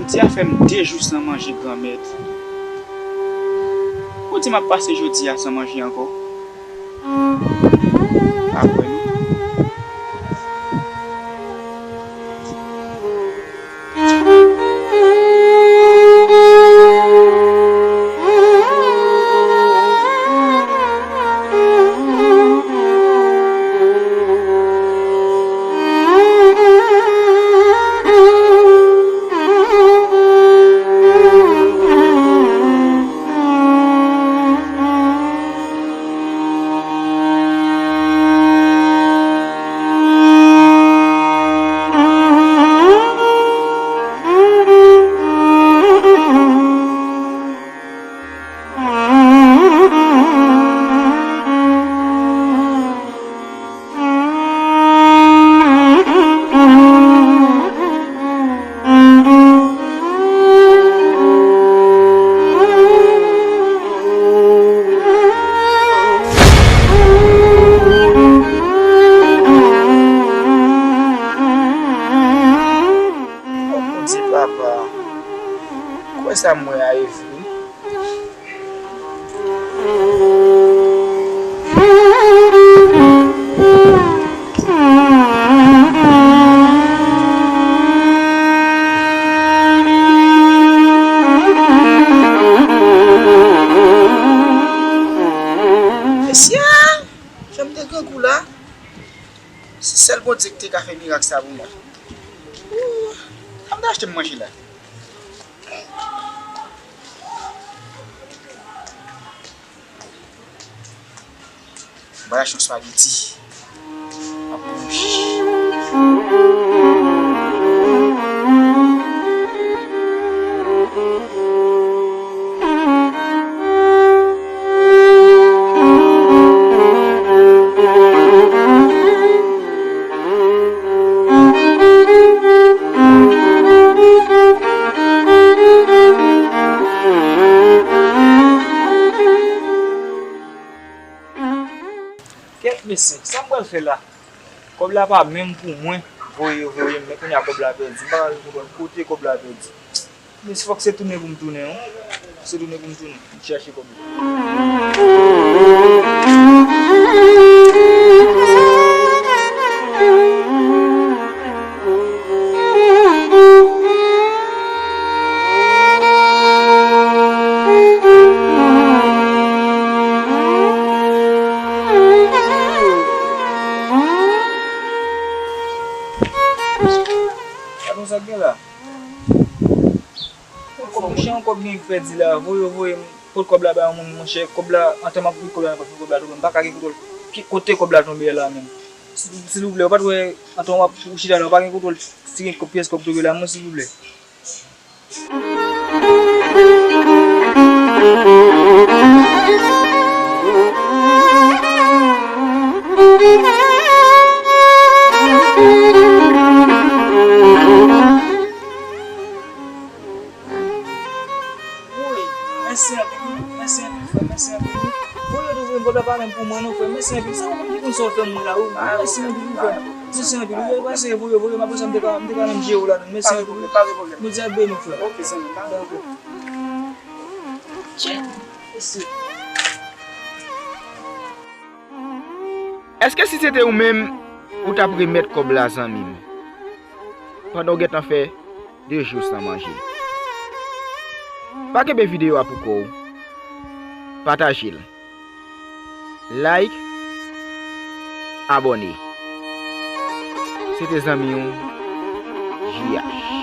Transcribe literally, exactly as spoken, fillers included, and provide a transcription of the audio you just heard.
Jodi a fè m de jou san manje, Granmèt. Ou di m ap pase jodi a san manje ankò? Pa kwè non. O Bondye papa, kwè sa m wè a e vre. Mesye, jan m te grangou la, se sèl Bondye ki te ka fè mirak sa pou mwen. Ooh, sa m ta achte m manje la. Mwen achte yon spaghetti. Ap manje. Kèt mesye, sa m pral fè la? Kòb la pa menm pou mwen. Voye yo voye m, men kounye a kòb la pèdi. M pa ka gen kontwòl kote kòb la pèdi. Men fòk se tounen pou m tounen, wi. Fòk se tounen pou m tounen. M chèche kòb la. Gade sa k gen la. Kòb, monchè, yon kòb gen ki pèdi la. Voye, voye, pot kòb la bay yon moun, monchè. Kòb la, antan m ap voye kòb la, nan kòb la tonbe. M pa ka gen kontwòl ki kote kòb la tonbe a la menm. Si, silvouplè, ou pa t wè, antan w ap, ou chita la, ou pa gen kontwòl si gen kòb, pyès kòb tonbe la, mwen, silvouplè. Woy, mèsi anpil, wi. Mèsi anpil, frè. Mèsi anpil, wi. Woy, yo te voye m kòb la pa menm pou mwen, non, frè. Mèsi anpil. Se ou menm ki konn sa w fè m, mwen la, wi. Mèsi anpil, wi, frè. Mèsi anpil, wi. Pase voye, voye m, apre sa, m te ka, m te ka menm jere w ladan l. Mèsi anpil, wi. Bondye ap beni w, frè. Ok, zanmi, pa gen pwoblèm. Dakò. Tchè, mèsi. Èske si se te ou menm, ou t ap remèt kòb la, zanmi m? Pandan w gentan fè de jou san manje. Pa kenbe videyo a pou kò w. Pataje l. Like, abòne. Se te zanmi w, J H.